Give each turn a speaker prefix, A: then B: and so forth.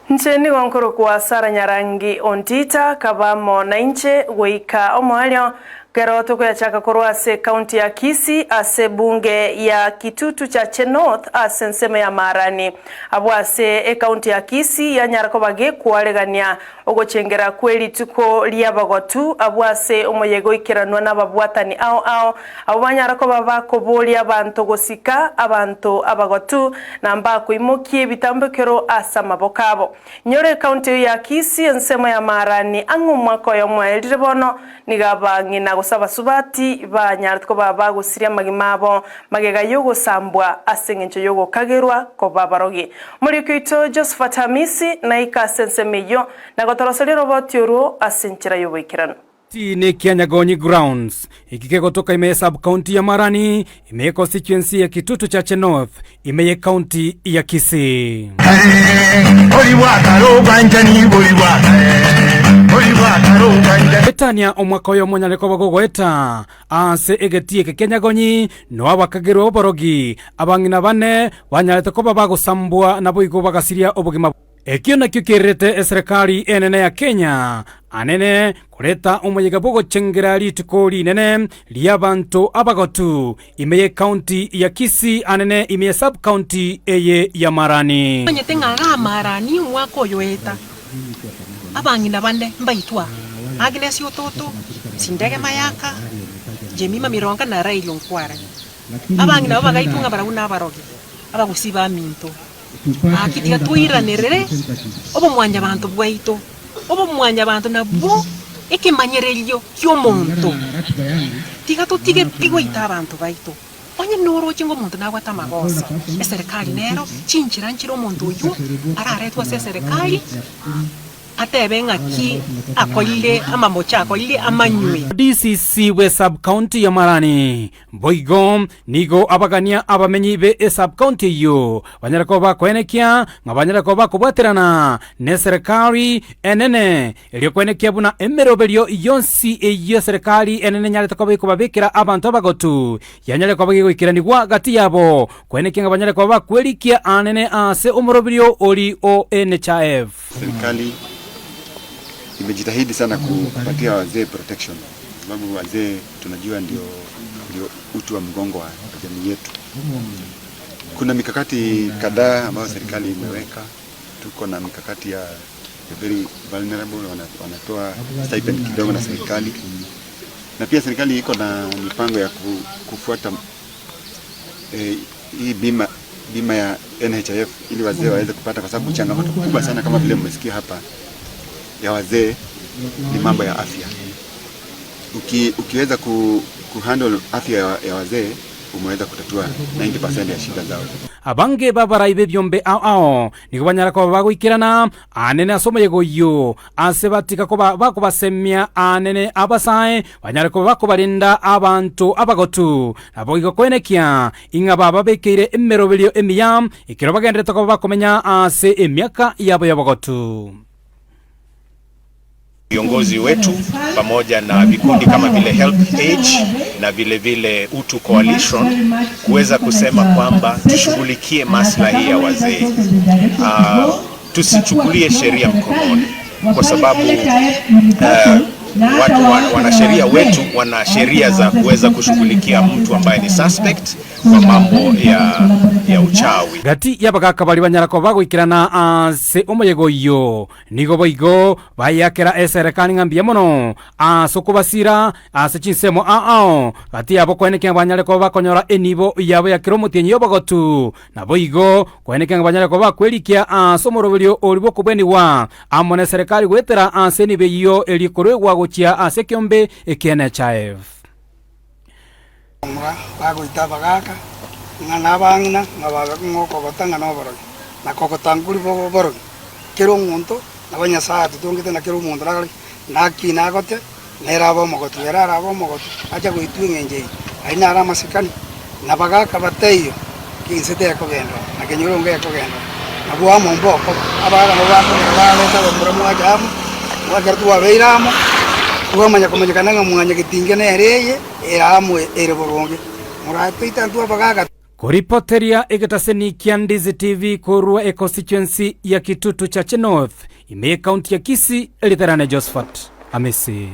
A: Inche nigo nkorokwa Sara Nyarangi Ontita, kaba amo nainche goika omoerio Ekero tokoyachaka korwa ase ekaunti ya Kisii ase ebunge ya Kitutu Chache North ase ensemo ya Marani. Abwo ase ekaunti ya Kisii yanyara koba gekwaregania ogochengera kwe rituko ri'abagotu abwo ase omoyega oikeranwa nababwatani ao ao abwo banyara koba bakoboria abanto gosika abanto abagotu na mbakoimokia ebitambokero ase amaboko abo. Inyora ekaunti eyio ya Kisii ensemo ya Marani ang'e omwaka oyomo oerire bono Nigo abang'ina gose abasubati banyarete koba bagosiria amagima abo magega y'ogosambwa ase engencho y'ogokagerwa koba abarogi. Omoriki oito Josephat Hamisi naike ase ensemo eyio na gotoroseria oroboti orwo ase enchera y'oboikeranu.
B: Tii nekia Nyagonyi Grounds, eki kegotoka ime ye sub-county ya Marani, ime ye constituency ya Kitutu Chache North, ime ye county ya Kisii. Etania omwaka oyomo onyare koba gogoeta ase egetii eke kia Nyagonyi, noa bakagerwa oborogi, abang'ina bane banyarete koba bagosambwa naboigo bagasiria obogima. Ekio nakio kererete eserekari enene ya Kenya anene koreta omoyega bw'ogochengera rituko rinene ri'abanto abagotu ime y'ecounty ya Kisii anene ime ya sub-county eye ya Marani.
C: Omanyete ng'a iga Marani omwaka oyo oeta, abang'ina bane mbaitwa, Agnes Ototo, Sindege Mayaka, Jemima Mironga na Rael Onkware. Abang'ina abwo bagaitwa ng'a barabwo nabarogi, abagusii baminto. Gaki tiga toiranerere obomwanyabanto bwaito, obomwanyabanto nabwo ekemanyererio ki'omonto. Tiga totige pi goita abanto baito. Onye noroche ng'a omonto nabwate amagoso, eserekari nero, chinchera nchire omonto oyio araretwe ase eserekari. Atebe ng'aki akoire amamocho akoire amanywe.
B: DCC bwe sub-county ya Marani. Boigo nigo abagania abamenyi be esub-county eyio banyare koba bakoenekia ng'a banyare koba bakobwaterana neserekari enene erio koenekia buna emeroberio yonsi eyio eserekari enene enyarete koba ekobabekera abanto abagotu yanyare koba gegoikeranigwa gati yabo koenekia ng'a banyare koba bakwerikia anene ase omoroberio ori o NHIF.
D: Serikali imejitahidi sana kupatia wazee protection sababu wazee tunajua ndio, ndio uti wa mgongo wa jamii yetu. Kuna mikakati kadhaa ambayo serikali imeweka. Tuko na mikakati ya the very vulnerable, wanatoa stipend kidogo na serikali, na pia serikali iko na mipango ya kufuata eh, hii bima bima ya NHIF ili wazee waweze kupata, kwa sababu changamoto kubwa sana kama vile mmesikia hapa ya wazee ni mambo ya afya. Uki, ukiweza ku, kuhandle afya ya, ya wazee umeweza kutatua 90% ya shida zao.
B: Abange b'abarai b'ebiombe ao ao nigo banyara koba bagoikerana Aanene ase omoyega oyio, ase batiga koba bakobasemia aanene abasae, banyare koba bakobarenda abanto abagotu. Naboigo koenekia ing'a bababekeire emeroberio emiya, ekero bagendererete koba bakomenya ase emiaka yabo y'obogotu.
E: Viongozi wetu pamoja na vikundi kama vile Help Age na vile vile Utu Coalition kuweza kusema kwamba tushughulikie maslahi ya wazee. Uh, tusichukulie sheria mkononi kwa sababu uh, watu wanasheria wetu wana sheria za kuweza kushughulikia mtu ambaye ni suspect kwa mambo ya, ya uchawi.
B: Gati y'abagaaka baria banyara koba bagoikerana ase omoyega oyio Nigo boigo bayeakera eserekari ng'a mbuya mono ase okobasira ase chinsemo ao ao, gati yabo koenekia ng'a banyare koba bakonyora enibo yabo ya kera omotienyi y'obogotu, naboigo koenekia ng'a banyare koba bakwerikia ase omoroberio oria bw'okobwenigwa amo neserekari goetera ase enibo eyio eria ekoruegwa gochia ase ekeombe ekia NHIF.
F: Omura bagoita abagaaka, ng'a nabang'ina, ng'a babe ng'a okogota ng'a noborogi, na kogota nkori bobe oborogi. Kera omonto nabo Nyasae atotongete na kera omonto nakore ki? Nakine agote, nere abe omogotu. Ere arabe omogotu, ache goitwa eng'encho eyio. Ayio naro amasikani, na abagaaka bataiyo, ki inse tekogenderera, na kenyoro ngekogenderera. Nabwo amo mbokoba, abagaaka nabo bakogera bareta abamura mwacha amo, ekero twabeire amo, twamanya komanyekana ng'a mwanyagetinge nere eye. Ere amo ere boronge, moratoite intwe abagaaka.
B: Koripoteria egetaseni kia Ndizi TV korwa econstituency ya Kitutu Chache North, ime y'ecounty ya Kisii, Eritarane Josphat Amisi.